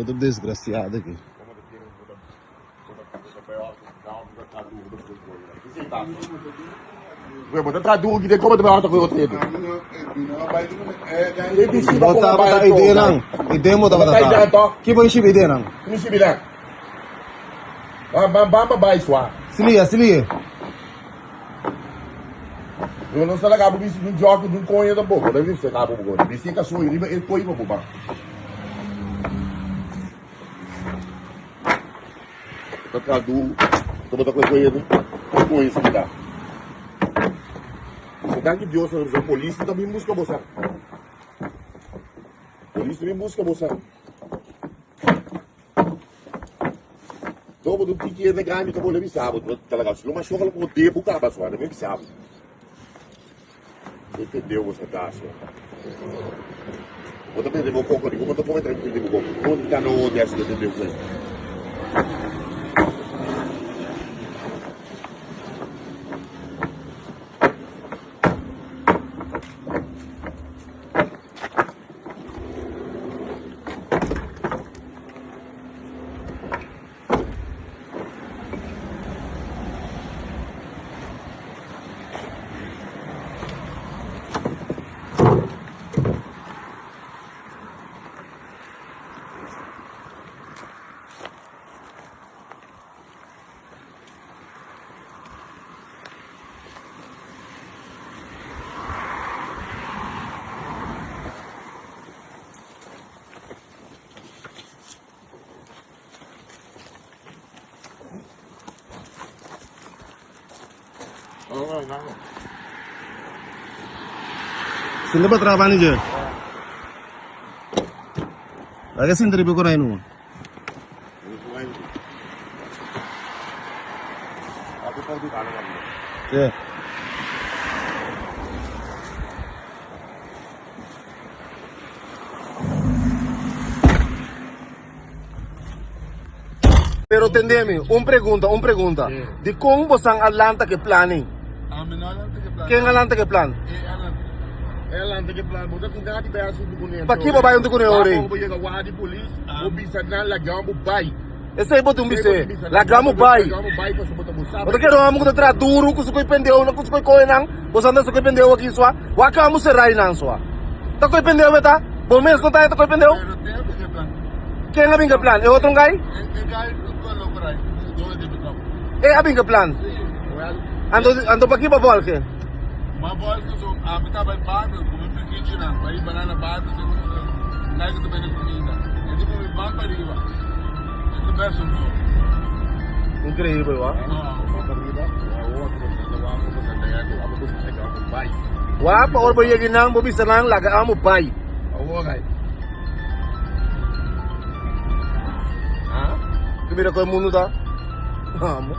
Otro desgraciado aki. Bo tabata ideanan, idea bo tabata ta. Ki bo shibi ideanan? Silia, silia. Ta traha duru, ta bota kue kue yendo, ta kohe esaki ta. Bisa danki Dios na bisa polis ta bin buska bosa. Polis ta bin buska bosa. Todo bo tiki hende grandi ta bole bisa bo, ta laga lo mas shoka lo por debu kaba so, mi bisa bo. Entendeu bosa ta so. Bo ta perde bo koko, di bo ta come tranquilo di bo koko. Bo ta no odia si entendeu koi. Sinta pa traha bani dje. Laga sinta riba korai numa. Yeah. Pero tende mi, un pregunta, un pregunta. Dikon bosan a lanta ke plan ei? Ami no a lanta ke plan. Ken a lanta ke plan? E a lanta ke plan. E a lanta ke plan. Bo ta tin gana di bai asuntu kuné. Pakiko bo bai huntu kuné ora ei? Bo yega waha di polis, bo bisa nan laga bo bai. Esei bo tin bis'é, Laga bo bai. Bo ta kere un homi ku ta traha duru ku su koi pendeu ku su koi kohe nan, bo sa ta su koi pendeu aki sua? Wak amo serai nan sua. Ta koi pendeu e ta? Bo mes no ta e ta koi pendeu? Ken a bin ke plan? E otro gai? E a bin ke plan? Anto anto paki bo volge? Increíble, wa? Wa pa ora bo yega nan bo bisa nan laga amo bai. Tu mira kon e mundu ta. Amo.